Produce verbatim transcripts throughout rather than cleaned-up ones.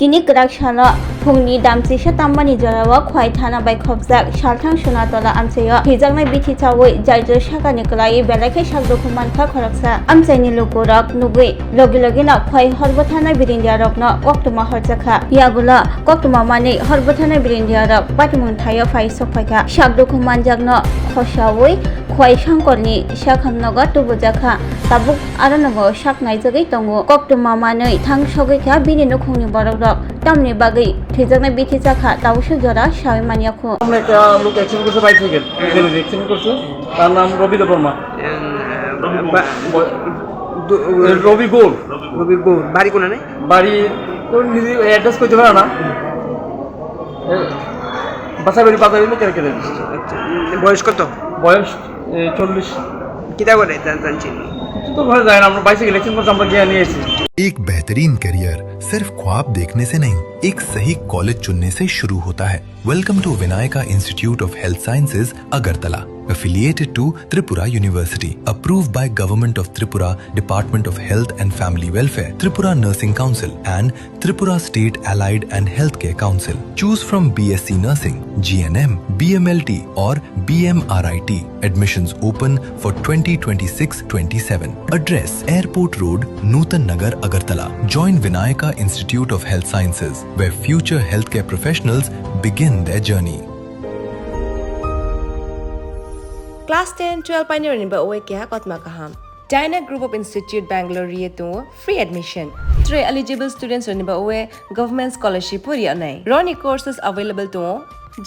Tini kwrak salo phungni damchisa tammani jorao Khwai thana bai khopjak Salthang Sunatola amchaio thwijaknai bithi chaui jaijo sakani kwlaiwi belai khe sak dukhu mankha khoroksa. Amchaini lukurok nugwi logi logino Khwai hor bwtharnai birindiarokno koktwma horjakha. Yagulo koktwma manwi hor bwtharnai birindiarok patimung thaio phai sokphaikha. Sak dukhu manjakno khosaui Khwai Sangkorni sakham nogo tubujakha. Tabuk arono bo sak naijagwi tongo. Koktwma manwi thang sogwi kha bini nukhungni borokrok. Tamni bagwi thwijaknai bithi chakha, tabuksa jora saui manya kho. সামনে একটা লোক অ্যাক্সিডেন্ট করছে বাইসাইকেল, ছেলে অ্যাক্সিডেন্ট করছে, তার নাম রবি দেববর্মা। বা- ব- দু- এ, রবি গৌর। রবি গৌর। বাড়ি কোনানে? বাড়ি তো নিজে অ্যাড্রেস কইতে পারে না। এ, বাসাবাড়ি, বাজারে কেন কেন? আচ্ছা, উম, বয়স কত? বয়স, এ, চল্লিশ। কিতা করে জান-, জানছেন? কিছু তো ঘরে যায় না, আমরা বাইসাইকেল অ্যাক্সিডেন্ট করছে, আমরা গিয়ে নিয়ে এসেছি। एक बेहतरीन करियर सिर्फ ख्वाब देखने से नहीं, एक सही कॉलेज चुनने से शुरू होता है। Welcome to Vinayaka Institute of Health Sciences, Agartala, affiliated to Tripura University, approved by Government of Tripura, Department of Health and Family Welfare, Tripura Nursing Council, and Tripura State Allied and Healthcare Council. Choose from B S C Nursing, G N M, B M L T, or B M R I T. Admissions open for twenty twenty-six twenty-seven. Address: Airport Road, Nutan Nagar, Agartala. Join Vinayaka Institute of Health Sciences, where future healthcare professionals begin their journey. Class ten, twelve painirokni bagwi keha kotma kaham. Dyna Group of Institute Bangalore riye tongo free admission. Tei eligible students rokni bagwi government scholarship bo riya nai. Roni courses available tongo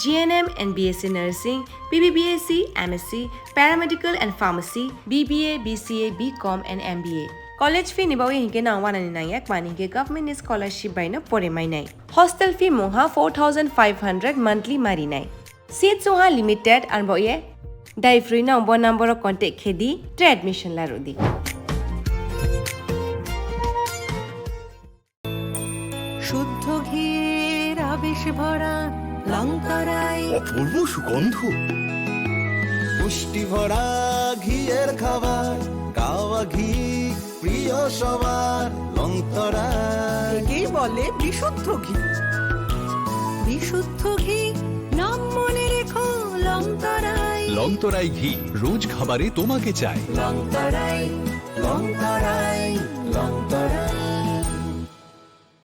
G N M and B S C Nursing, B B B S C, M S C, Paramedical and Pharmacy, B B A, B C A, B Com and M B A. College fee ni bagwi hinkhe nang wanani nangya, mani hinkhe government ni scholarship bai no pore mai nai. Hostel fee mungha four thousand five hundred monthly mari nai. Seat songha limited, arbo ye dai free no bo number o contact khe di, tei admission la rw di. শুদ্ধ ঘিয়ের আবেশ ভরা লংতরাই। অপূর্ব সুগন্ধ। পুষ্টি ভরা ঘিয়ের খাবার, গাওয়া ঘি প্রিয় সবার, লংতরাই। একেই বলে বিশুদ্ধ ঘি। বিশুদ্ধ ঘি, নাম মনে রেখো, লংতরাই। লংতরাই ঘি, রোজ খাবারে তোমাকে চাই। লংতরাই, লংতরাই, লংতরাই।